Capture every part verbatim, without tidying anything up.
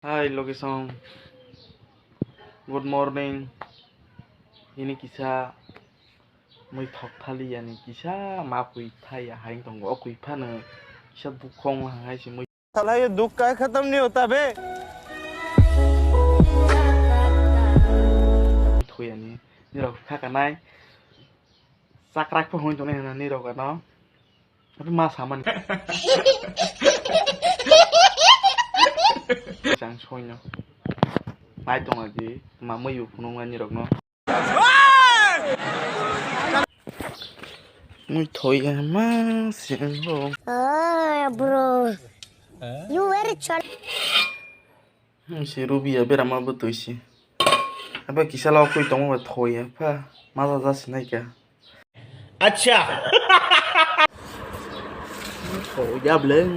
Hi, location. Good morning. Ini kisa mui thok thali yani kisa ma pui thai ya haing tongo. O kui phano kisa bukhong hai si mui. साला ये दुख का खत्म नहीं होता बे। Thoi yani. Nirok kha kanai. Chakrak pho hwn tongnai hwnna nirok ano. Abo ma samani. Chang soino. Nai tong agi. Ma mui phunuk nai nirok no. Mui thoi ya ma se bo. Ah, bro. You very chal. Hmm, si Rubi ya berama bo toi si. Abo kisa lo kui tongma ba thoi ya pha. Ma ja ja sinai ka. Acha. Thoi ya bleng.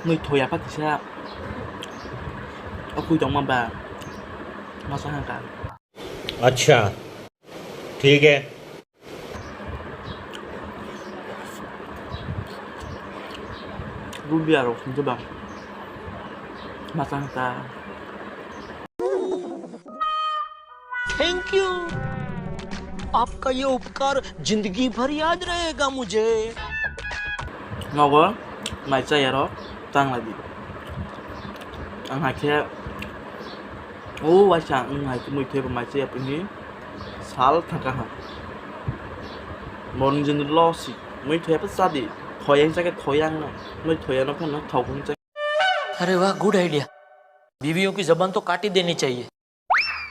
Mui thoi ya pha kisa. O kui tongma ba. Ma sa ka. अच्छा, ठीक है। Rubi aro khum jeba. Masa ta. Thank you. आपका ये उपकार जिंदगी भर याद रहेगा मुझे। Nogo, mai cha yaro, tang lagi. Ang hakhe, o waisa, ang hakhe mui thebo mai cha yapini. Sal thangka ha. Morning jin lo si. Mui thoya pa sadi. Thoyang sake thoyang no. Mui thoya no phano thok hung sake. अरे वाह, good idea. बीवियों की जबान तो काट ही देनी चाहिए।